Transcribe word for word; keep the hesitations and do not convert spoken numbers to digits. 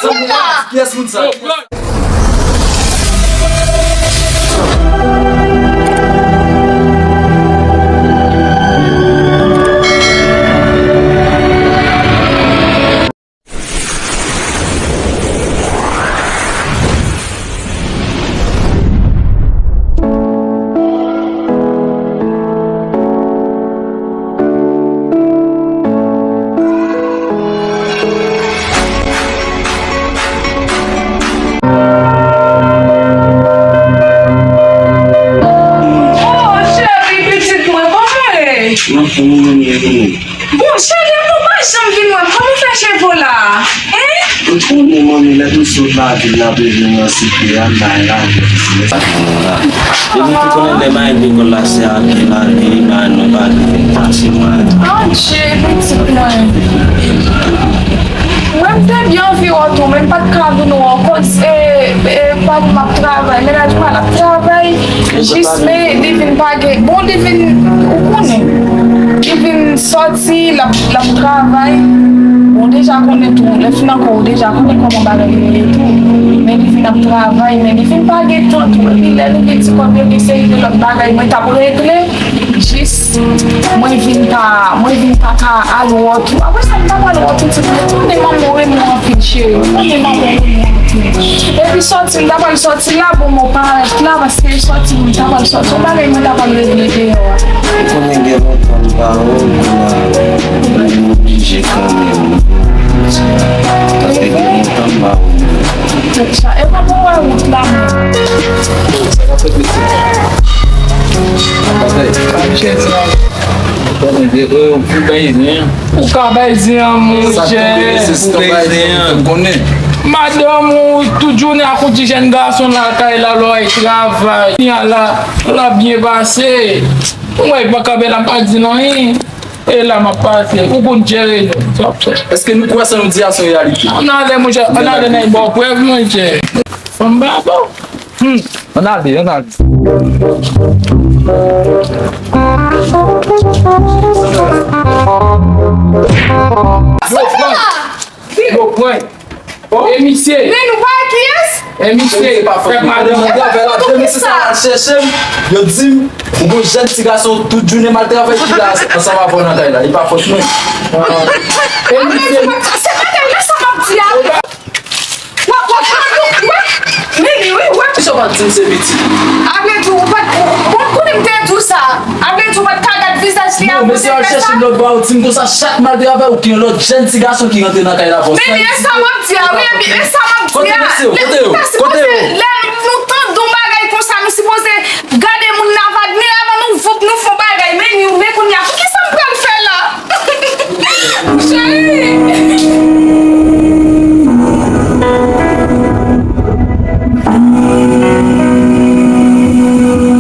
Kiyès moun sa? Oh, cheri, pitit mwen, kòman w ye? M anfòm, ou menm, ou ye kòman? Bon, cheri, ou pa janm vin wè m. Kòman w fè cheve w la? Hein? Ou konnen, manmi, lè nou sot lavil la, bezwen nan site a, bay la. Depi ki konnen lè bagay lekòl la, se ale, lage, bay nou, bay nou, vin pase mwen. Adje, pitit mwen. Mwen, m te byen anvi wè w tou, men m pa t ka vin wè w, koz, e, e, pa m ap travay, mennaj mwen ap travay, jis, men li vin pa gen, bon, li vin, ou konnen, li vin sòti, l ap, l ap travay, bon, deja konnen tou, lè fin ankò, ou deja konnen kòman bagay yo ye tou, men li vin ap travay, men li vin pa gen tan tou, epi lè nou gen ti kòb yo, gen seri de lòt bagay, mwen t ap regle, jis, mwen vin pa, mwen vin pa ka al wè w tou. Apre sa, m pa pral wè w pitit mwen. Ou konnen manman w renmen w anpil, cheri. Ou konnen manman w renmen w anpil. Epi sòti, m ta pral sòti la, bon, mwen parèt la, paske sòti, m ta pral sòti. Yon bagay mwen ta pral regle deyò a. Ou konnen gen lontan m pa wè w, kounye a, m oblije kanmenm. Paske gen lontan m pa wè w. Tèt chaje. E pa pou wè wout la, men. Sa ka fèt, mesye? Sa ka fèt? Ou ka bay zen an, monchè. Ou bay zen an. Madanm ou tout jounen ak yon ti jèn gason lakay la, lè w al travay. Kounye a la, l ap byen pase. Ou wè, pa kanpe la, pa di l anyen. E la, m ap pase. Ou konn jere nou. Sa w ap fè. Èske nou kwè sa nou di a se yon reyalite? Ann ale, monchè. Ann ale, n al ba w prèv, monchè. Fanm babo. Hmm. Ann ale, ann ale. Yo pran. Yo pran. E misye. Men nou pa kiyès? E misye. Se pa fòt mwen. Madanm, madanm, madanm, misye sa al chèche m. Yo di m, ou gon jèn ti gason tout jounen m al travay ki la ansanm avè w nan kay la. E pa fòt mwen. E misye. Se pa kay la sa m ap di a. Wè, wè, wè, wè. Men li, wi, wè. Kisa w pa di m se pitit? A vle di, ou pa t, ou, bon, konnen m te di w sa. A vle di, ou pa t ka gad vizaj li avan w te fè sa? Non, mesye al chèche m lòt bò, ou di m konsa, chak m al travay, ou gen lòt jèn ti gason ki rantre nan kay la avè w. Men li, e sa m ap di a, wi, epi, e sa m ap di a. Kote mesye yo? Kote yo? Kote yo?